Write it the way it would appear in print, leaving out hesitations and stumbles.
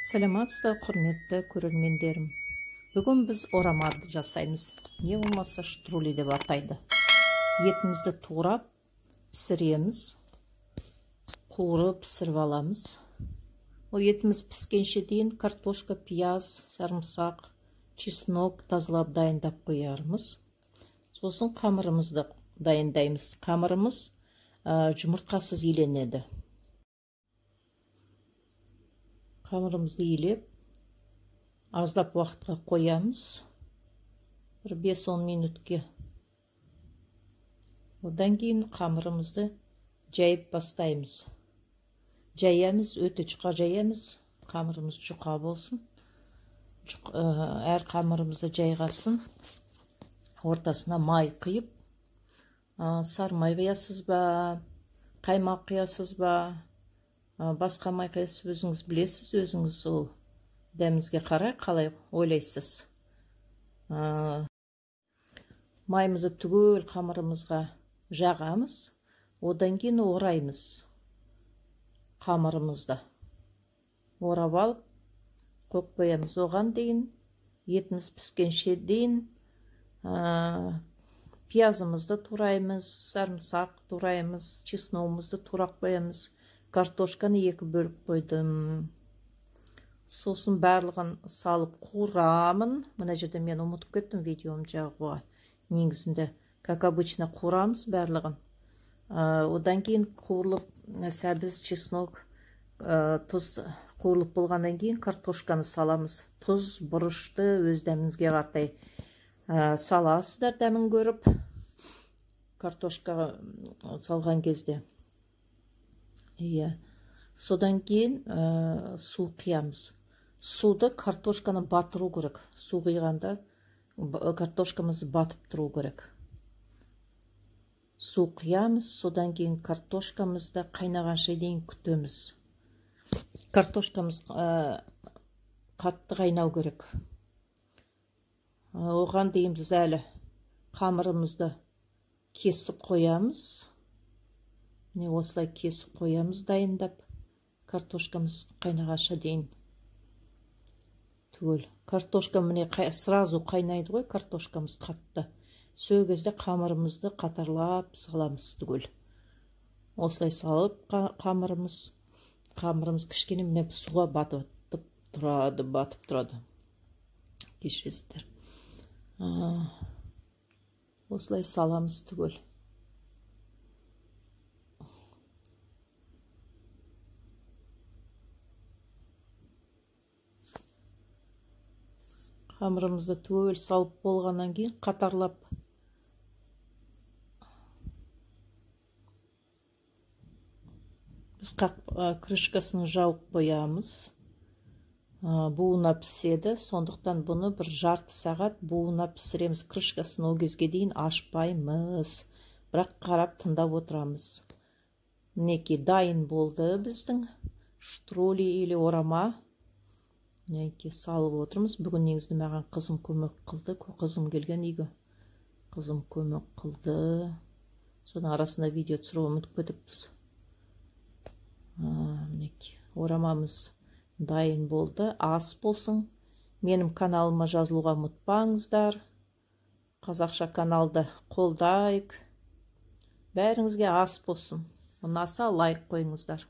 Саламатсыздар, құрметті көрермендерім. Бүгін біз орама жасаймыз. Не болмаса штрули деп атайды. Етімізді турап пісіреміз. Қуырып пісіріп аламыз. Ол етіміз піскенше дейін картошка, пияз, сарымсақ, чеснок тазалап дайындап қоярмыз. Сосын қамырымызды дайындаймыз. Қамырымыз жұмыртқасыз иленеді. Қамырымызды илеп, аздап уақытқа қоямыз. Бір 5-10 минутке. Одан кейін қамырымызды жайып бастаймыз. Жаямыз, өте жұқа жаямыз. Қамырымыз жұқа болсын. Әр қамырымызды жайғасын. Ортасына май құйып, сары май құясыз ба, қаймақ құясыз ба, басқа май құясыз, өзіңіз білесіз, өзіңіз ол дәміңізге қарай қалай ойлайсыз. Майымызды түгел қамырымызға жағамыз, одан кейін ораймыз қамырымызды. Орап алып қойып қоямыз. Оған дейін етіміз піскенше дейін пиязымызды тураймыз, сарымсақ тураймыз, чесногымызды турап қоямыз. Картошканы екі бөліп қойдым. Сосын барлығын салып қуырамын. Мына жерде мен ұмытып кеттім видеом жағуға. Негізінде, как обычно, қуырамыз барлығын. Одан кейін қуырылып, сәбіз, чеснок, тұз қуырылып болғаннан кейін картошканы саламыз. Тұз, бұрышты өз дәміңізге қарай саласыздар, дәмін көріп. Картошкаға салған кезде. Содан кейін су құямыз. Суды картошканы батыру керек. Су құйғанда картошкамыз батып тұру керек. Су құямыз, содан кейін картошкамызды қайнағанша дейін күтеміз. Картошкамыз қатты қайнау керек. Оған дейін біз әлі қамырымызды кесіп қоямыз. Міне осылай кесіп қоямыз дайындап. Картошкамыз қайнағанша дейін түгел. Картошка міне сразу қайнайды ғой, картошкамыз қатты. Сол кезде қамырымызды қатарлап саламыз түгел. Осылай салып қамырымыз кішкене міне суға батып тұрады, батып тұрады. Кешіресіздер. Осылай саламыз түгел. Қамырымызды түгел салып болғаннан кейін қатарлап біз крышкасын жауып қоямыз. Буына піседі, сондықтан бұны бір жарты сағат буына пісіреміз. Крышкасын ол кезге дейін ашпаймыз, бірақ қарап тыңдап отырамыз. Мінекей дайын болды біздің штрули или орама. Мінекей салып отырмыз. Бүгін негізінде маған қызым көмек қылды. Қызым келген үйге. Қызым көмек қылды. Соның арасында видео түсіруді ұмытып кетіппіз. Мінекей орамамыз дайын болды. Ас болсын. Менің каналыма жазылуға ұмытпаңыздар. Қазақша каналды қолдайық. Бәріңізге ас болсын. Ұнаса лайк қойыңыздар.